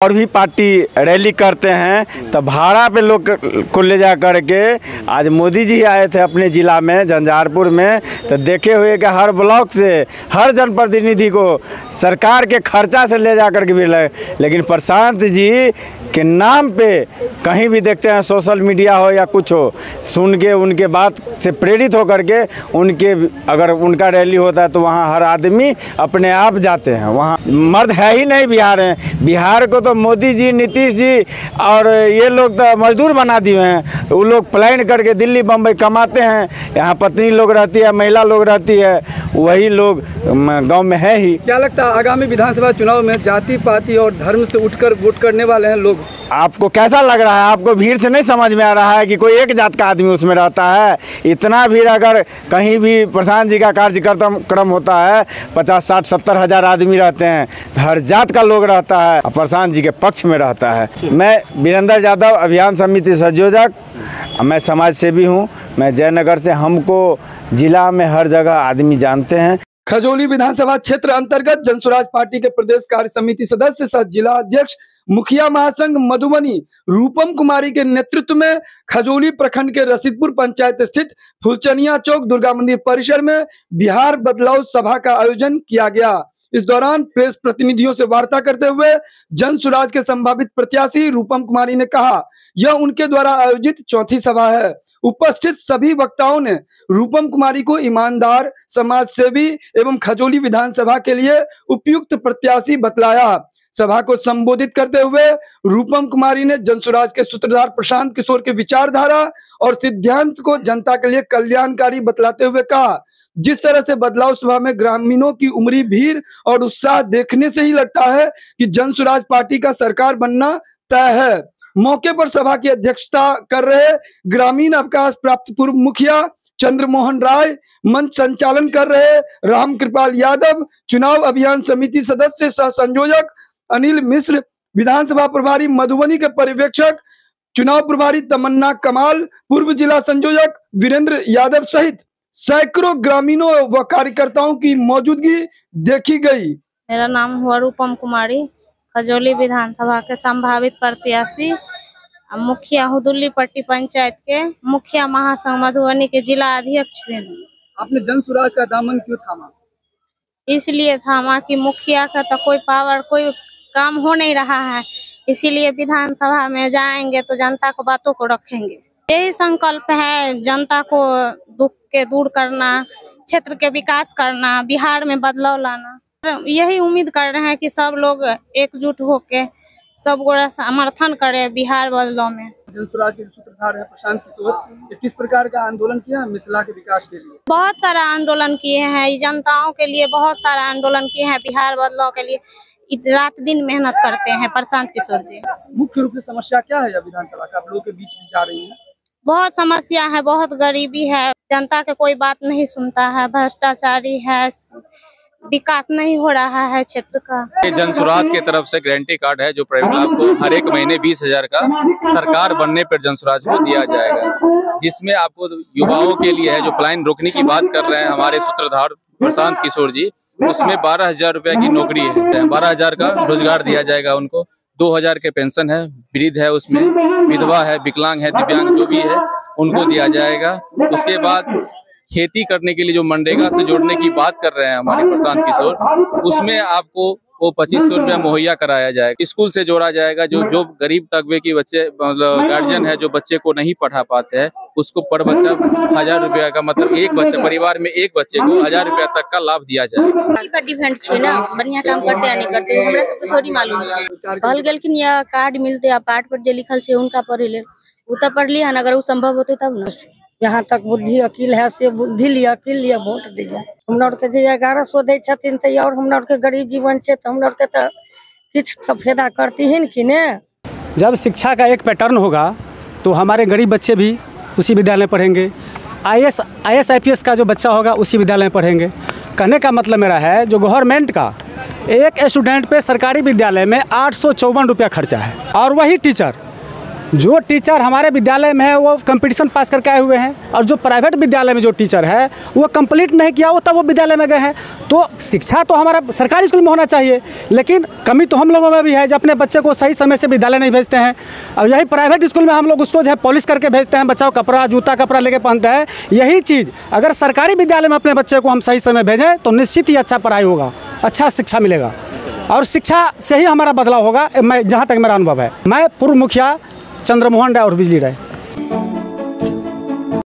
और भी पार्टी रैली करते हैं तो भाड़ा पे लोग को ले जा करके, आज मोदी जी आए थे अपने ज़िला में झंझारपुर में, तो देखे हुए कि हर ब्लॉक से हर जनप्रतिनिधि को सरकार के खर्चा से ले जा करके भी लगे, लेकिन प्रशांत जी के नाम पे कहीं भी देखते हैं, सोशल मीडिया हो या कुछ हो, सुन के उनके बात से प्रेरित होकर के उनके अगर उनका रैली होता है तो वहाँ हर आदमी अपने आप जाते हैं। वहाँ मर्द है ही नहीं बिहार में। बिहार को तो मोदी जी, नीतीश जी और ये लोग तो मजदूर बना दिए हैं। वो लोग प्लान करके दिल्ली बम्बई कमाते हैं, यहाँ पत्नी लोग रहती है, महिला लोग रहती है, वही लोग गाँव में है ही। क्या लगता है आगामी विधानसभा चुनाव में जाति पाति और धर्म से उठकर वोट करने वाले हैं लोग? आपको कैसा लग रहा है? आपको भीड़ से नहीं समझ में आ रहा है कि कोई एक जात का आदमी उसमें रहता है? इतना भीड़ अगर कहीं भी प्रशांत जी का कार्यक्रम होता है, 50, 60, 70 हज़ार आदमी रहते हैं, हर जात का लोग रहता है और प्रशांत जी के पक्ष में रहता है। मैं वीरेंद्र यादव, अभियान समिति संयोजक, मैं समाज सेवी हूँ, मैं जयनगर से। हमको जिला में हर जगह आदमी जानते हैं। खजौली विधानसभा क्षेत्र अंतर्गत जनसुराज पार्टी के प्रदेश कार्य समिति सदस्य सह जिला अध्यक्ष मुखिया महासंघ मधुबनी रूपम कुमारी के नेतृत्व में खजौली प्रखंड के रसीदपुर पंचायत स्थित फुलचनिया चौक दुर्गा मंदिर परिसर में बिहार बदलाव सभा का आयोजन किया गया। इस दौरान प्रेस प्रतिनिधियों से वार्ता करते हुए जनसुराज के संभावित प्रत्याशी रूपम कुमारी ने कहा, यह उनके द्वारा आयोजित चौथी सभा है। उपस्थित सभी वक्ताओं ने रूपम कुमारी को ईमानदार, समाज सेवी एवं खजौली विधानसभा के लिए उपयुक्त प्रत्याशी बतलाया। सभा को संबोधित करते हुए रूपम कुमारी ने जनसुराज के सूत्रधार प्रशांत किशोर के विचारधारा और सिद्धांत को जनता के लिए कल्याणकारी बतलाते हुए कहा, जिस तरह से बदलाव सभा में ग्रामीणों की उमड़ी भीड़ और उत्साह देखने से ही लगता है कि जनसुराज पार्टी का सरकार बनना तय है। मौके पर सभा की अध्यक्षता कर रहे ग्रामीण अवकाश प्राप्त पूर्व मुखिया चंद्रमोहन राय, मंच संचालन कर रहे रामकृपाल यादव, चुनाव अभियान समिति सदस्य सह संयोजक अनिल मिश्र, विधानसभा प्रभारी मधुबनी के पर्यवेक्षक चुनाव प्रभारी तमन्ना कमाल, पूर्व जिला संयोजक वीरेंद्र यादव सहित सैकड़ों ग्रामीणों व कार्यकर्ताओं की मौजूदगी देखी गई। मेरा नाम हुआ रूपम कुमारी, खजौली विधानसभा के संभावित प्रत्याशी, मुखिया हुदुल्ली पट्टी पंचायत के मुखिया महासंघ मधुबनी के जिला अध्यक्ष भी हूँ। आपने जनसुराज का दामन क्यों थामा? इसलिए थामा कि मुखिया का तो कोई पावर, कोई काम हो नहीं रहा है, इसीलिए विधानसभा में जाएंगे तो जनता को बातों को रखेंगे। यही संकल्प है, जनता को दुख के दूर करना, क्षेत्र के विकास करना, बिहार में बदलाव लाना। यही उम्मीद कर रहे हैं कि सब लोग एकजुट होके सब गोरा समर्थन करे बिहार बदलाव में। जनसुराज के सूत्रधार है प्रशांत किशोर, किस प्रकार का आंदोलन किया मिथिला के विकास के लिए? बहुत सारा आंदोलन किए हैं, जनताओं के लिए बहुत सारा आंदोलन किए हैं, बिहार बदलाव के लिए रात दिन मेहनत करते हैं प्रशांत किशोर जी। मुख्य रूप से समस्या क्या है विधानसभा का, आप लोगों के बीच जा रही है? बहुत समस्या है, बहुत गरीबी है, जनता के कोई बात नहीं सुनता है, भ्रष्टाचारी है, विकास नहीं हो रहा है क्षेत्र का। जनसुराज के तरफ से गारंटी कार्ड है जो आपको हर एक महीने 20,000 का सरकार बनने पर जनसुराज को दिया जाएगा, जिसमें आपको युवाओं के लिए है जो पलायन रोकने की बात कर रहे हैं हमारे सूत्रधार प्रशांत किशोर जी, उसमें 12,000 रुपए की नौकरी है, 12,000 का रोजगार दिया जाएगा उनको, 2,000 के पेंशन है, वृद्ध है, उसमें विधवा है, विकलांग है, दिव्यांग जो भी है उनको दिया जाएगा। उसके बाद खेती करने के लिए जो मनरेगा से जोड़ने की बात कर रहे हैं हमारे प्रशांत किशोर, उसमें आपको वो 2,500 रुपया मुहैया कराया जाएगा। स्कूल से जोड़ा जाएगा, जो जो गरीब तबके के बच्चे मतलब गार्जियन है जो बच्चे को नहीं पढ़ा पाते हैं, उसको पर बच्चा 1,000 रुपया का, मतलब एक बच्चा परिवार में एक बच्चे को 1,000 रुपया तक का लाभ दिया जाएगा। डिपेंड छै ना, बढ़िया काम करते या नहीं करते हमरा सबके थोड़ी मालूम छै। कहल गेलखिन या कार्ड मिलते, आ कार्ड पर जे लिखल छै उनका पढ़े लेल, उ तऽ पढ़ली हन, अगर उ संभव होते तब न। जहाँ तक बुद्धि अकील है से बुद्धि लिया, अकील लिया, वोट दिया। हमरा आरके जे 1,100 दै छथिन तऽ और हमरा आरके गरीब जीवन छै तऽ हमरा आरके तऽ किछु तऽ फायदा करतीहिन कि ने। जब शिक्षा का एक पैटर्न होगा तो हमारे गरीब बच्चे भी उसी विद्यालय में पढ़ेंगे, I S I P S का जो बच्चा होगा उसी विद्यालय में पढ़ेंगे। कहने का मतलब मेरा है जो गवर्नमेंट का एक स्टूडेंट पे सरकारी विद्यालय में 854 रुपया खर्चा है, और वही टीचर जो टीचर हमारे विद्यालय में है वो कंपटीशन पास करके आए हुए हैं, और जो प्राइवेट विद्यालय में जो टीचर है वो कंप्लीट नहीं किया वो तब वो विद्यालय में गए हैं। तो शिक्षा तो हमारा सरकारी स्कूल में होना चाहिए, लेकिन कमी तो हम लोगों में भी है जो अपने बच्चे को सही समय से विद्यालय नहीं भेजते हैं। और यही प्राइवेट स्कूल में हम लोग उसको जो है पॉलिश करके भेजते हैं, बच्चा कपड़ा जूता कपड़ा लेके पहनते हैं। यही चीज़ अगर सरकारी विद्यालय में अपने बच्चे को हम सही समय भेजें तो निश्चित ही अच्छा पढ़ाई होगा, अच्छा शिक्षा मिलेगा और शिक्षा से ही हमारा बदलाव होगा। मैं जहाँ तक मेरा अनुभव है, मैं पूर्व मुखिया चंद्रमोहन राय और बिजली राय।